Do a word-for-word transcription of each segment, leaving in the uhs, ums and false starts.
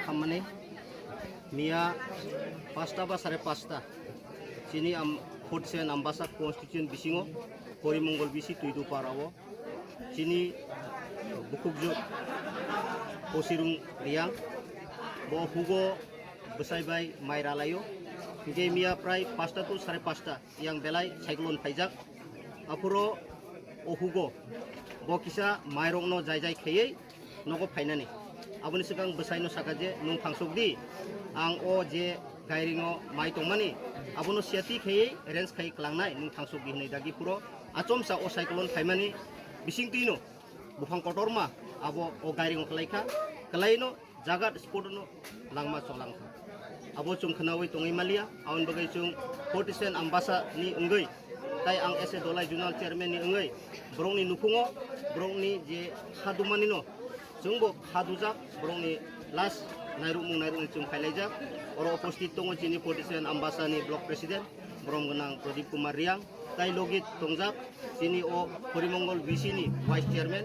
Khammani miya pasta ba sare pasta chini am forty seven Ambasa constitution bisingo Porimongol bisi Tuidupara o chini bukhukjwk Posirung Riang bo hugo bwsai bai mai ralaio. Hingke miya prai pasta to sare pasta yang belai cyclone phaijak. Aphuro o hugo bo kisa mairokno jai jai kheyei nogo phainani. Aboni swkang bwsaino saka je, "Nwng thangsok di, ang o je gairingo mai tongmani, abono siyati kheyei range khai klangnai, nwng thangsok di," hinui dagi phuro achomsa o cyclone phaimani bising twino buphang kotorma abo o gairingo kwlaikha, kwlaino jaga spot no langma cholangkha. Abo chwng khnaui tongwi maliya, aboni bagwi chwng forty seven Ambasa ni wngwi, tai ang S A Dolai Zonal Chairman ni wngwi, borokni nukhungo, borokni je kha dumani no, chwngbo kha dujak, borokni last nairukmung nairukni chwng phailaijak. Oro opposite tongo chini forty seven Ambasa ni Block President, borom gwnang Pradip Kumar Riang, tai logi tongjak chini o Porimongol B C ni Vice Chairman,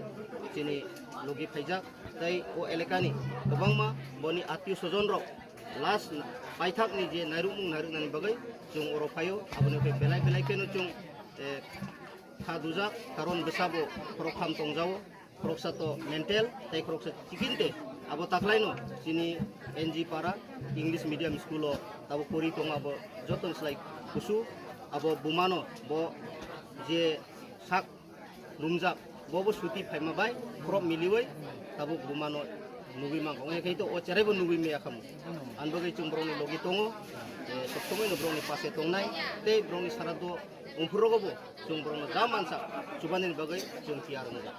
chini logi phaijak. Tai o elekani kwbangma boni atio sojon rok last paithakni je nairukmung nairuknani bagwi chwng oro phaio, aboni khe belai belai kheno chwng, eh, kha dujak, karon bwsabo khoroktham tongjao, khoroksa to mental tei khoroksa chikinte. Abo taklaino chini N G Para English Medium School o tabuk pori tongo, abo joto slai kusu, abo bumano bo je sak lumjak, bobo suti phaima bai khorok miliwi tabuk bumano nugwi mangkha. Wngya khe to o cheraibo nugwi maya khamu. Ani bagwi chwng borokni logi tongo, eh, sob somoino borokni pase tongnai tei borokni sara do ongphurrogo bo chwng borokno ja mansa chubani bagwi chwng tiyar wngjak.